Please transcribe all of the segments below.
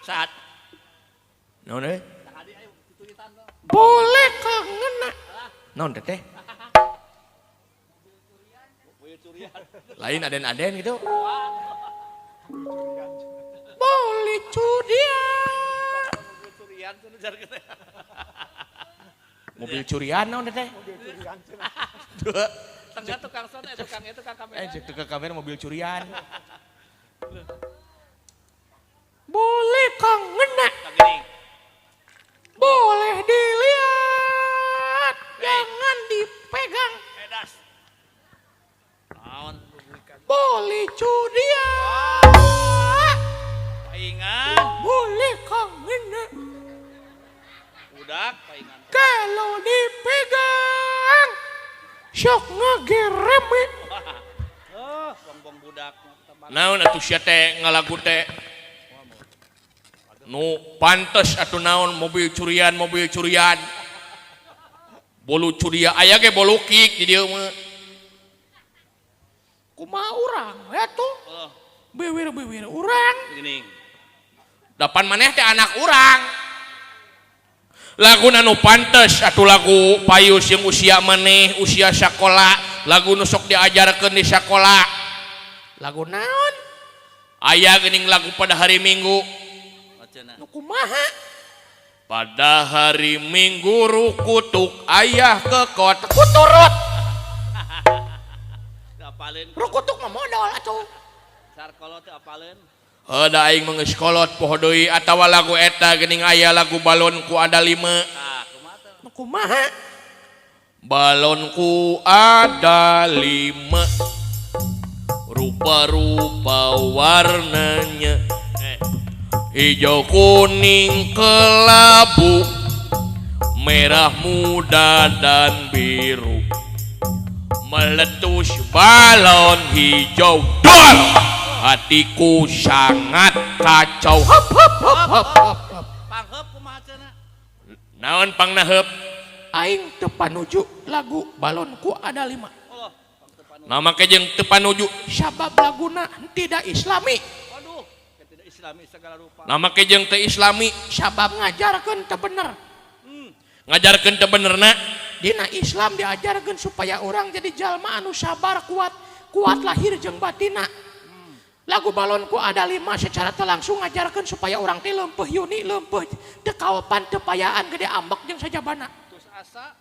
Saat. Naon euy? Boleh kangen. Naon teteh? Lain aden-aden gitu. Boleh curian. Mobil curian naon teteh? Tengah tukang son, tukang itu tukang kamera. Tukang kamera mobil curian. Boleh kangen. Boleh dilihat, jangan dipegang. Boleh curian. Paingan. Boleh kangen. Budak paingan. Kalau dipegang, sok ngegereme. Oh, bongbong budak. Naon atuh sia teh ngalagu teh? Nu pantes atuh naon mobil curian, mobil curian. Bolu curia aya ge bolu kik di dieu mah. Kumaha urang we atuh? Biwir-biwir urang. Geuning. Dapan maneh teh anak urang. Lagu anu pantes atuh lagu payus yang usia maneh, usia sakola, lagu nu sok diajarkeun di sakola. Lagu naon? Aya geuning lagu pada hari Minggu. Nu kumaha? Pada hari Minggu rukutuk ayah ke kota kuturut. Rukutuk mah modal atuh. Sarkolot teh apaleun? Heuh da aing mah geus kolot poho deui atawa lagu eta geuning aya lagu balonku ada 5. Tah kumaha teh? Nu kumaha? Balonku ada 5. Rupa-rupa warnanya. Hijau kuning kelabu, merah muda dan biru. Meletus balon hijau, dor! Hatiku sangat kacau. Hop hop hop hop hop. Pangheup kumaha cenah? Naon pangnaheup? Aing teu panuju lagu balonku ada 5. Oh, pang teu panuju. Nama ke jeung teu panuju. Sabab laguna tidak islami. Waduh, tidak islami segala rupa. Nama ke jeung teu islami. Sabab ngajarkeun teu bener. Ngajarkeun teu benerna. Dina Islam diajarkeun supaya orang jadi jalma anu sabar, kuat, kuat lahir jeung batina. Lagu balonku ada 5 secara teu langsung ngajarkeun supaya orang teh leumpeuh yuni, leumpeuh teu kaopan, teu payaan, gede ambek jeung sajabana. Tus asa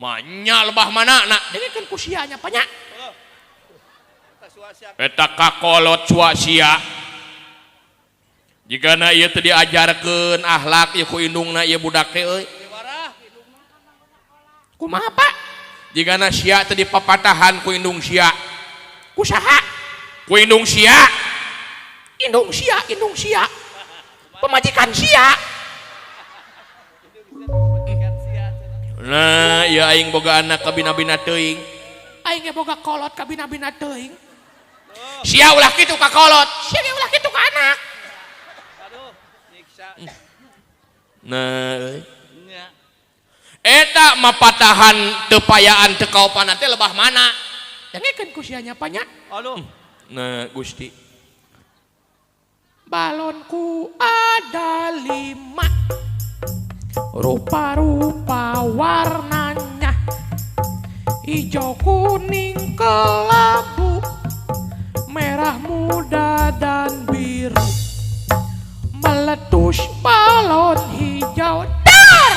manya lebah mana na? Dengekeun ku sia nya panya. Eta kakolot suasia. Jigana ieu teu diajarkeun akhlak ieu ku indungna ieu budak teh euy. Kumaha Pak? Jigana sia teu dipapatahan ku indung sia. Ku saha? Ku indung sia. Indung sia, indung sia. Pemajikan sia. Nah, ya aing boga anak kabina-bina teuing. Aing ge boga kolot kabina-bina teuing. Sia ulah kitu ka kolot. Sia ge ulah kitu ka anak. Aduh, nyiksa. Nah, euy. Nya. Eta mah patahan teu payaan teu kaopanan teh lebah mana? Dengekeun ku sia nya panya. Aduh. Nah, Gusti. Balonku ada 5. Rupa-rupa warnanya. Hijau kuning kelabu, merah muda dan biru. Meletus balon hijau, dar!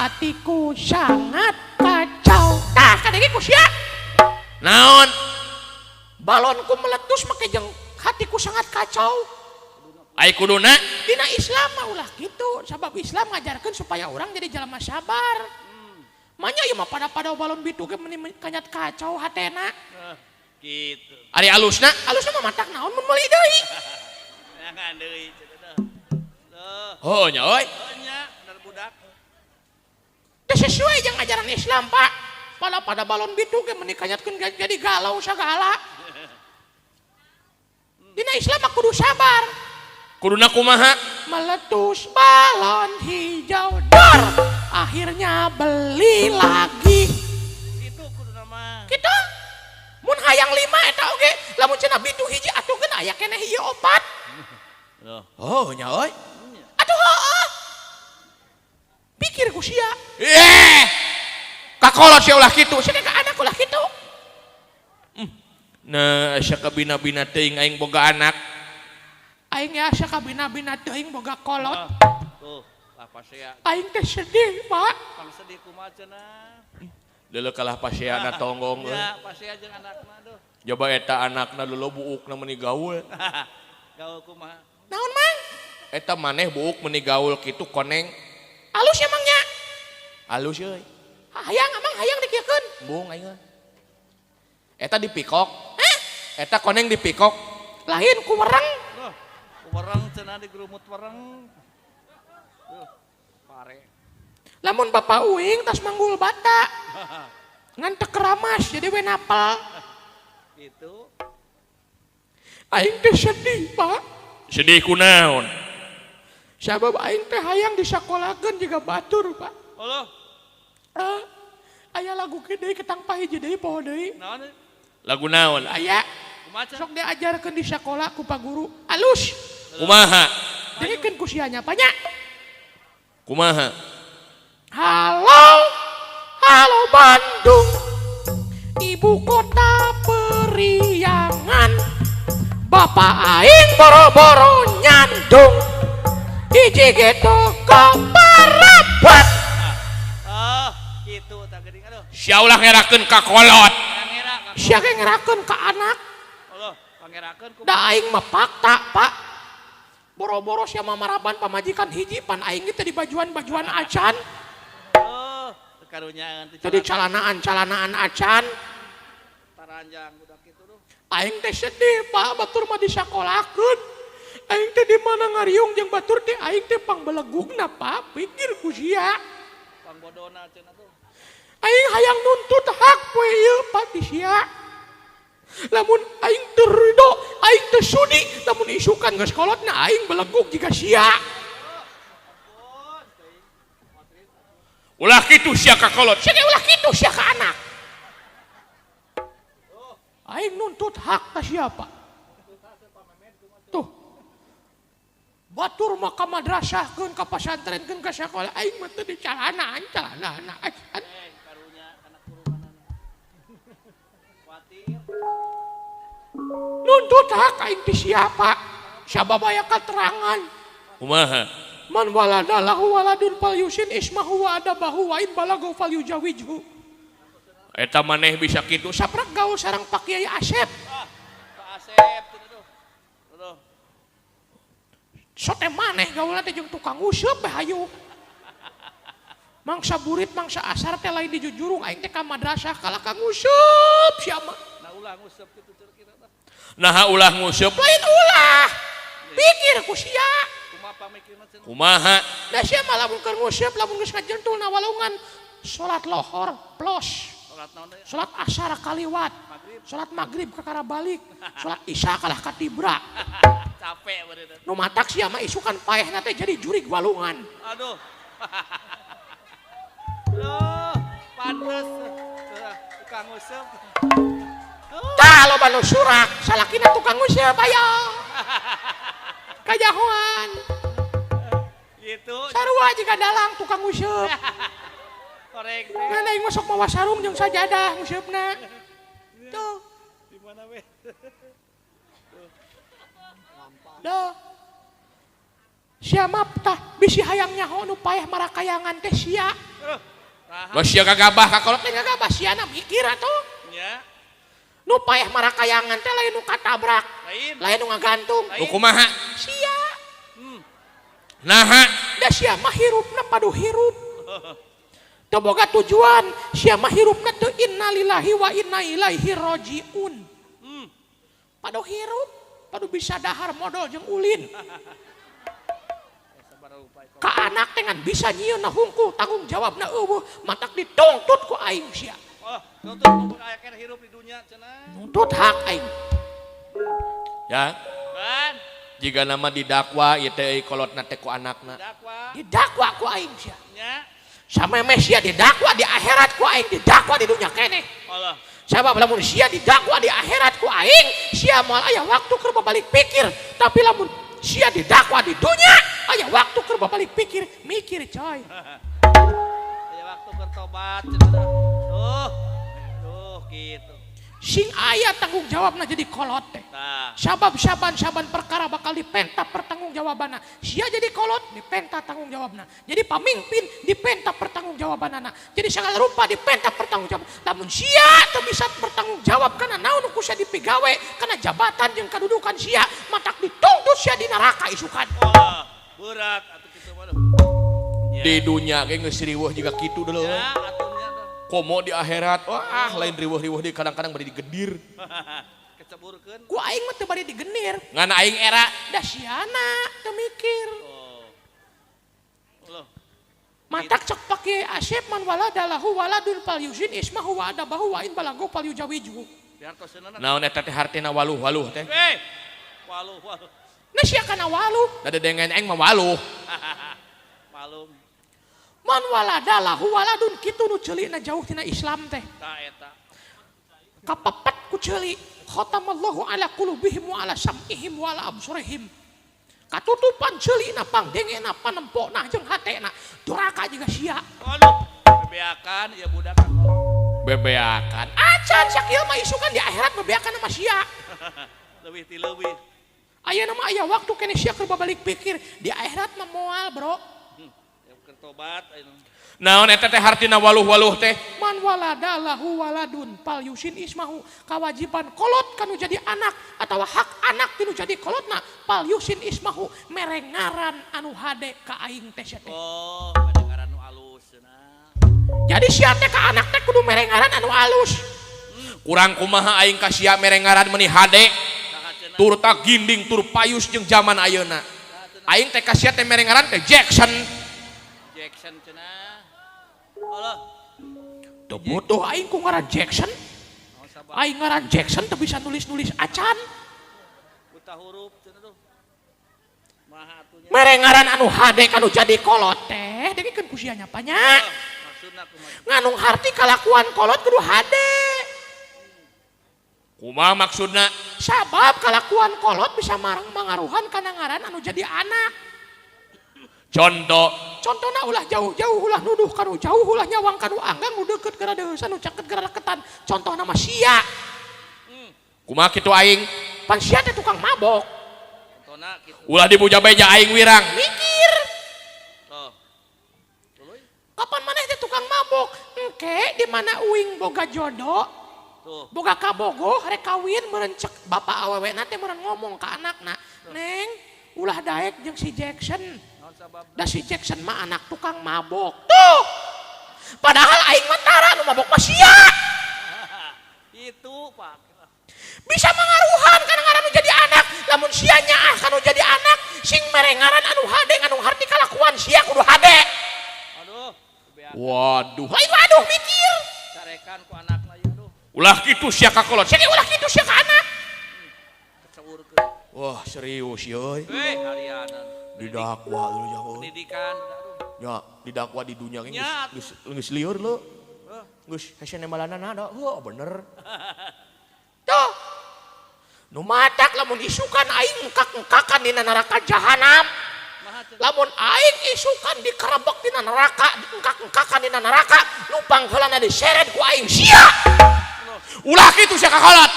Hatiku sangat kacau. Tah, kadenge ku sia. Naon? Balonku meletus make jeung hatiku sangat kacau. Ai kuduna dina Islam mah ulah kitu, sabab Islam ngajarkeun supaya orang jadi jalma sabar. Manya ieu mah pada-pada balon bitu ge meuni kanyat kacau hatena. Gitu. Ari alusna? Alusna mah matak naon mun meuli deui. Jangan deui cenah. Oh nya euy. Oh nya, bener budak. Teu sesuai jeung ajaran Islam, Pak. Pada-pada balon bitu ge meuni kanyatkeun jadi galau sagala. Dina Islam mah kudu sabar. Kuduna kumaha? Meletus balon hijau, dor! Akhirnya beli lagi. Itu kuduna mah. Kitu. Mun hayang 5 eta oge, lamun cenah bitu hiji atuh geun aya keneh ieu 4. Loh. Oh nya euy. Atuh Pikir ku sia. Eh! Kakolot sia ulah kitu. Sia ka anak ulah kitu. Nah, asa kabina-bina teuing aing boga anak. Aing ya asa kabina-bina teuing boga kolot. Tuh, lah pasea. Aing teh sedih, Pak. Pang sedih kumaha cenah. Leuleuh kalah paseana tonggong euy. Ya, pasea jeung anakna duh. Coba eta anakna dulu buukna meuni gaul. Gaul kumaha? Naon, Mang? Eta maneh buuk meuni gaul kitu koneng. Alus emang nya? Alus euy. Hayang emang hayang dikieukeun. Embung aing. Eta dipikok. Hah? Eta koneng dipikok. Lain ku wereng. Duh, ku wereng cenah digerumut wereng. Duh, pare. Lamun bapak uing tas manggul bata. Ngan teu keramas jadi we napal. Gitu. Aing teh sedih, Pak. Sedih kunaon? Sabab aing teh hayang disakolakeun jiga batur, Pak. Allah. Aya lagu kieu deui ketang pahiji deui poho deui. Naon? Lagu naon? Aya. Kumaha? Sok diajarkeun di sakola ku Pak Guru. Alus. Kumaha? Dengekeun ku sia nya, Pak nya. Kumaha? Halo, halo Bandung, ibu kota Periangan. Bapak aing boro-boro nyandung, hiji geto keparabat. Ah, gitu tak geuning aduh. Sia ulah ngerakeun ka kolot. Ngera Sia ge ngerakeun ka anak. Allah, pangerakeun kumaha? Da aing mah fakta, Pak. Boro-boro sia mamaraban pamajikan hiji pan aing ge teh di bajuan-bajuan acan. Oh, karunyaan teh. Jadi calanaan-calanaan acan. Taranjang budak kitu duh. Aing teh sedih, Pak, batur mah disakolakeun. Aing teh di mana ngariung jeung batur teh aing teh pangbelegugna, Pak, pikir ku sia. Pangbodona cenah tuh. Aing hayang nuntut hak poe ieu, Pak, ti sia. Lamun aing teu ridho, aing teu sudi, lamun isukan geus kolotna aing belegug jiga sia. Ulah kitu sia ka kolot. Sia ge ulah kitu sia ka anak. Aing nuntut hak ka siapa? Tuh. Batur mah ka madrasahkeun, ka pasantrenkeun, ka sakola aing mah teu dicalanaan, calanaan acan. Karunya kana kurunganana. Kuatir. Nuntut hak aing ti siapa? Sabab aya katerangan. Kumaha? Man walada lahu waladun falyusin ismahu wa adabahu wa in balagu falyujawijhu. Eta maneh bisa kitu saprak gaul sareng Pak Kiai Asep. Ah, Pak Asep teh duh. Duh. Sote maneh gaulna teh jeung tukang useup bae hayu. Mangsa burit mangsa asar teh lain dijujurung aing teh ka madrasah kalah ka nguseup sia mah. Nah ulah nguseup kitu kira tah. Naha ulah nguseup? Lain ulah. Pikir ku sia. Kumaha pamikirna cenah? Kumaha? Da sia mah lamun keur nguseup lamun geus ngajentulna walungan salat lohor plos. Salat naon deui? Salat asar kaliwat. Magrib. Salat magrib kakara balik. Salat isya kalah katibra. Capek bener. Nu matak sia mah isukan paehna teh jadi jurig walungan. Aduh. Loh, pantes tukang nguseup. Tah loba nu surak, salakina tukang nguseup aya. Kajahoan. Gitu. Sarua jiga dalang tukang nguseup. Korek. Ngan aing mah sok mawa sarung jeung sajadah nguseupna. Tuh. Di mana we? Duh. Sia mah tah bisi hayang nyaho nu paeh marakayangan teh sia. Geus sia gagabah ka kolot teh gagabah siana mikir atuh. Nya. Nu paeh marakayangan teh lain nu katabrak. Lain. Lain nu ngagantung. Nu kumaha? Sia. Naha? Da sia mah hirupna padu hirup. Teu boga tujuan, sia mah hirupna teu innalillahi wa inna ilaihi rajiun. Padu hirup, padu bisa dahar modal jeung ulin. Ka anak teh ngan bisa nyieunna hungkul tanggung jawabna eueuh, matak dituntut ku aing sia. Oh, nuntut mun aya keneh hirup di dunya cenah. Nuntut hak aing. Ya. Ban. Jika nama didakwa ieu teh kolotna teh ku anakna. Didakwa. Didakwa ku aing sia. Nya. Samemeh sia didakwa di akhirat ku aing didakwa di dunya keneh. Allah. Sabab lamun sia didakwa di akhirat ku aing, sia moal aya waktu keur babalik pikir. Tapi lamun sia didakwa di dunya, aya waktu keur babalik pikir, mikir coy. Aya waktu keur tobat cenah. Tuh. Duh kitu. Sing aya tanggung jawabna jadi kolot teh. Tah. Sabab saban-saban perkara bakal dipenta pertanggungjawabanna. Sia jadi kolot dipenta tanggung jawabna. Jadi pamimpin dipenta pertanggungjawabanana. Jadi segala rupa dipenta pertanggungjawab. Lamun sia teu bisa bertanggung jawab kana naon ku sia dipigawe kana jabatan jeung kadudukan sia, matak dituntut sia di neraka isukan. Wah, berat atuh kitu mah. Di dunya ge geus riweuh jiga kitu deuleu. Ya, atuh nya tuh. Komo di akhirat, wah lain riweuh-riweuh di kadang-kadang bari digedir. Keceburkeun. Ku aing mah teu bari digenir. Ngan aing era Da siana teu mikir. Oh. Loh, Matak cek pake Asep man waladalahu waladun falyusin ismahu wa adabahu wa in balago falyujawiju. dihartoseunana. Naon eta teh hartina waluh-waluh teh. Eh, waluh waluh. Nah sia kana waluh. Da dedengen aing mah waluh. Malum. Man waladalahu waladun kitu nu ceulina jauh tina Islam teh. Tah eta. Kapepet ku ceuli. Khatamallahu ala qulubihim wa ala sam'ihim wa ala absarihim. Katutupan ceulina pangdengena panempona jeung hatena. Doraka jiga sia. Waduh, bebeakan ieu budak ka kolot. Bebeakan. Acan sakieu mah isukan di akhirat bebeakan sama sia. Leuwih ti leuwih. Ayeuna mah aya waktu keneh sia keur babalik pikir di akhirat mah moal bro. Ya keur tobat ayeuna. Naon eta teh hartina waluh-waluh teh? Man waladalahu waladun falyusin ismahu, kawajiban kolot kanu jadi anak atawa hak anak tinu jadi kolotna falyusin ismahu mere ngaran anu hade ka aing teh sia teh. Oh, mere ngaran nu alus cenah. Jadi sia teh ka anak teh kudu mere ngaran anu alus. Kurang kumaha aing ka sia mere ngaran meuni hade. Saha cenah? Tur tak ginding tur payus jeung zaman ayeuna. Aing teh ka sia teh mere ngaran teh Jackson. Jackson cenah. Alah, Teu butuh aing ku ngaran Jackson. naon sabab Aing ngaran Jackson teu bisa nulis-nulis acan. buta huruf cenah tuh. Maha atunya. Mere ngaran anu hade kanu jadi kolot teh dengikeun ku sia nya panya. Oh, maksudna kumaha? Nganung harti kalakuan kolot kudu hade. Kumaha maksudna? Sabab kalakuan kolot bisa marang mangaruhan kana ngaran anu jadi anak. Contoh Contona ulah jauh-jauh, ulah nuduh kanu jauh, ulah nyawang kanu anggang, nu deukeut gara deusan, nu caket gara deketan. Contohna mah sia. Kumaha kitu aing? Pan sia teh tukang mabok. Contohna kitu. Ulah dibuja-beja aing wirang. Mikir. Tuh. Tuluy. Kapan maneh teh tukang mabok? Engke di mana uing boga jodoh, Tuh. boga kabogoh rek kawin meureun cek bapak awewena teh meureun ngomong ka anakna, "Neng, ulah daek jeung si Jackson." Naon sababna? Da si Jackson mah anak tukang mabok. Tuh. Padahal aing mah tara nu mabok mah sia. Itu, Pak. Bisa mangaruhan kana ngaran nu jadi anak. Lamun sia nyaah kanu jadi anak, sing mere ngaran anu hade anu harti kalakuan sia kudu hade. Aduh, bebeakan. Waduh. Lain waduh mikir. Carekan ku anakna ieu aduh. Ulah kitu sia ka kolot. Sia ge ulah kitu sia ka anak. Keceurkeun. Wah, serius ye euy. Eh, harianan. Didakwa lu nya euy. Pendidikan aduh. Nya, didakwa di dunya ge Nya, geus geus lieur leu. Heuh. Geus hese nemalanana da. Heuh, bener. Tuh. Nu matak lamun isukan aing engkak-engkakan dina neraka jahanam. Maha cenah. Lamun aing isukan dikerebek dina neraka, diengkak-engkakan dina neraka, nu pangheulana diseret ku aing sia. Ulah kitu sia ka kolot.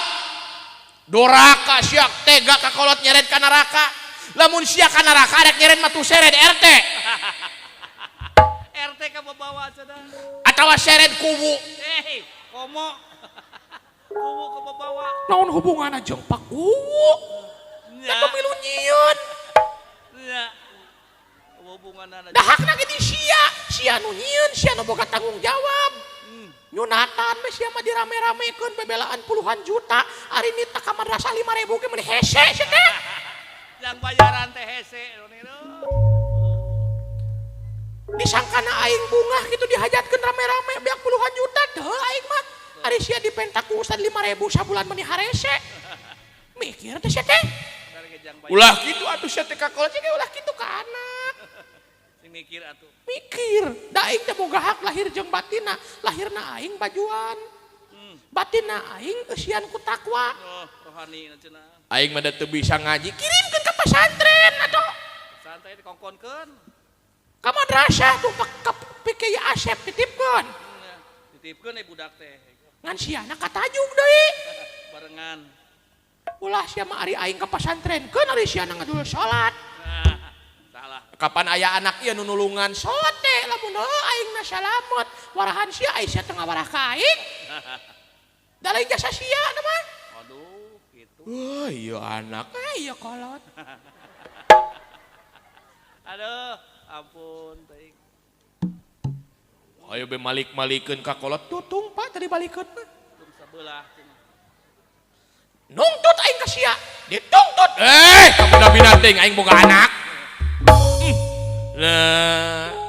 Doraka sia tega ka kolot nyeret ka neraka. Lamun sia ka neraka rek nyeret mah tuh seret RT. RT ka babawa cenah. Atawa seret kubu. Eh, komo. Kubu ka babawa. Naon hubunganna jeung Pak Kuwu? Nya. Da pemilu nyieun. Nya. Hubunganna Da hakna ge di sia, sia nu nyieun, sia nu boga tanggung jawab. Nyunatan we sia mah dirame-ramekeun bebelaan puluhan juta, ari nita ka madrasah 5.000 ge meuni hese sia teh. Yang bayaran teh hese Disangkana aing bungah gitu dihajatkeun rame-rame beak puluhan juta teu aing mah. Ari sia dipenta ku ustad 5.000 sabulan meuni harese. Mikir teh sia teh. Ulah kitu atuh sia teh ka kolot. Sia ge ulah kitu ka anak. Sing mikir atuh. Mikir, da aing teh boga hak lahir jeung batinna. Lahirna aing bajuan. Batinna aing eusian ku takwa. Oh, rohani cenah. Aing mah da teu bisa ngaji. Kirimkeun ka pasantren atuh. Santai dikongkonkeun. Ka madrasah tuh Tapi ke Asep titipkeun. Titipkeun budak teh. Ngan siana katajuk deui. Barengan. Ulah sia mah ari aing ka pasantrenkeun ari siana ngadul salat. Salah. Kapan aya anak ieu nu nulungan salat teh lamun aing na salamet warahan sia ai sia teu ngawarah ka aing. Da lain jasa sia na mah. Aduh, gitu. Wah, iya anak. Iya kolot. Aduh, ampun teuing. Ayo be malik-malikeun ka kolot tutung Pak tadi balikeun mah. Tung sabelah cenah. Nungtut aing ka sia, dituntut. Kamu udah binatang aing boga anak. Nah.